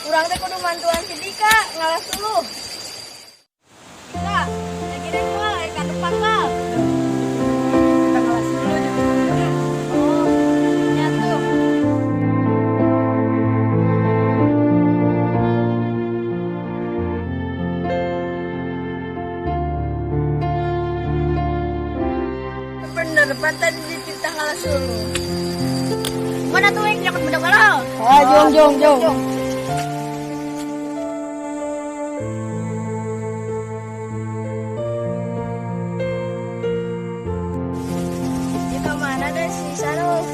Urang teh kudu mantuan si Dika ngalas dulu. Dika, lagi deh moal aya ka depan mal. Kita ngalas dulu aja. Oh, nya tuh. Bener, pantan dititah ngalas dulu. Mana tuh yang nyokot budak barang? Ah, jong jong jong. Di mana deh si Saro?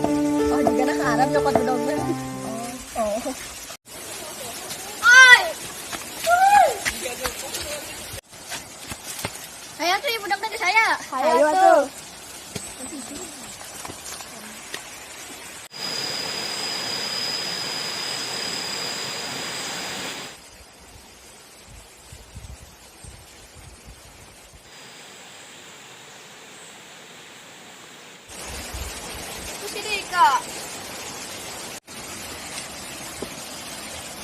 Oh, juga nak Arab nyokot bedogna. Oh. Oi! Ayo tuh ibu dokter ke saya. Ayo tuh. Itu si Dika.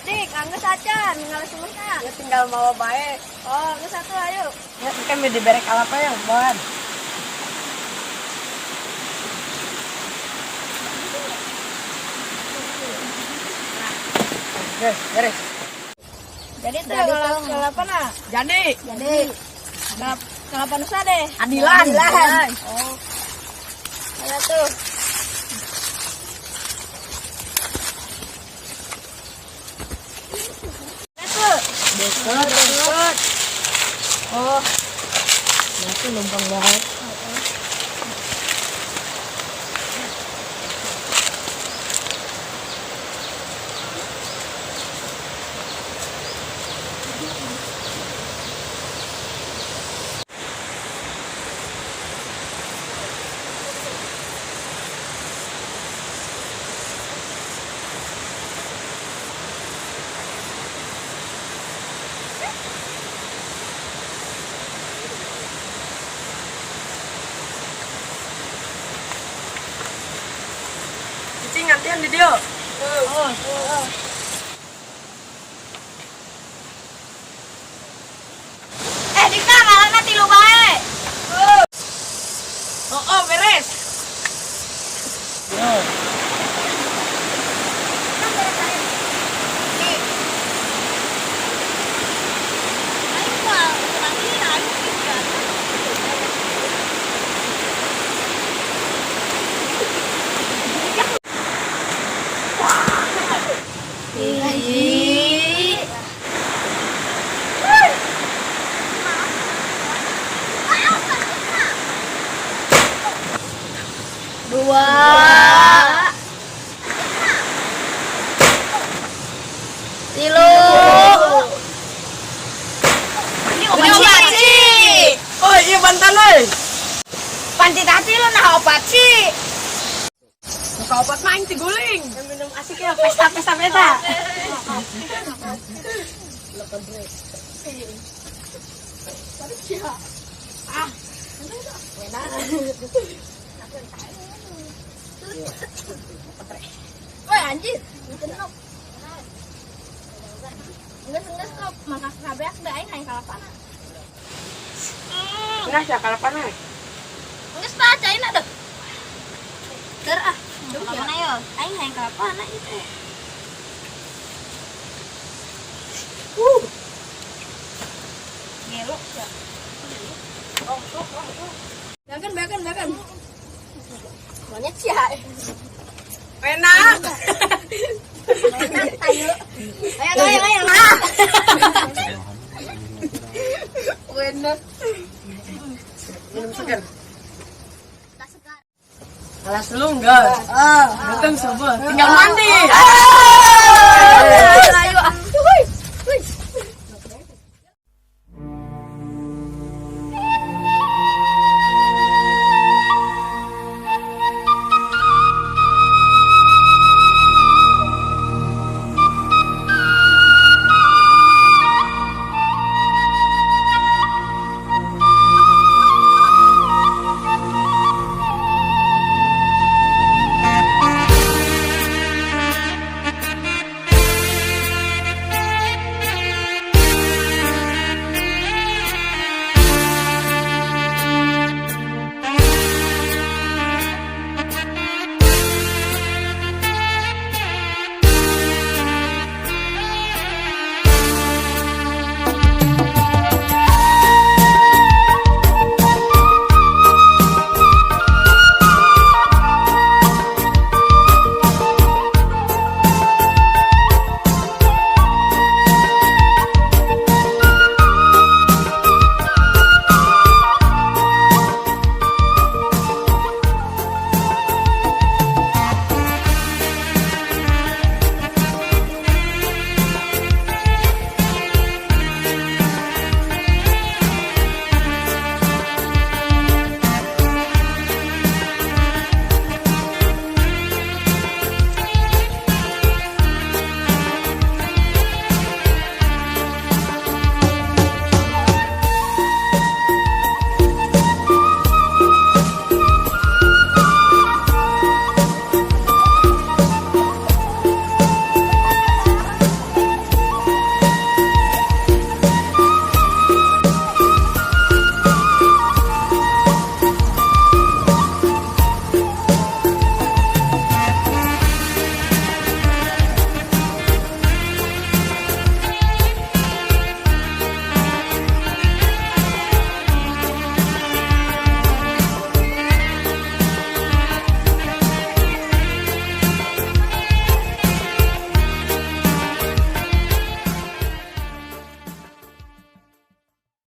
Dik, angges acan, ngalas na. Ya tinggal mau bae. Oh, angges satu ayo. Ya, kan dibere kalapa ya, Bon. Beres, beres. Jadi tuh ngalas kalapa na. Jadi. Jadi. Kalapa nusa deh. Adilan. Adilan. Oh. Ayo tuh. Ayo tuh. Deket, deket. Oh, Ya tuh numpang banget. Cicing ngantian di dia. Oh, oh. Eh, Dika, ngalana tilu bae. Oh, beres. Yo. Dik. Ayo, Pak. Nanti ayo kita. Ih. Dua. Tilu. Ini obat sih. Oh, iya bantan euy. Panti tadi lu nah obat sih. Muka obat main tiguling. Minum asik ya pesta pesta pesta. Ah. Woi anjir, Enggak enggak stop, maka kabeak da aing hayang kalapana. Nah, sia kalapana. Geus tah caina deh. Ter ah, kalapana yo. Aing hayang kalapana itu. Ngelok ya. Oh, oh, oh, oh. Bakan bakan bakan. Monyet sih ya. Enak. Enak tayo. Ayo ayo ayo nah. Enak. Minum segar. Alas lu enggak? Ah. Beteng coba. Tinggal mandi. Ah.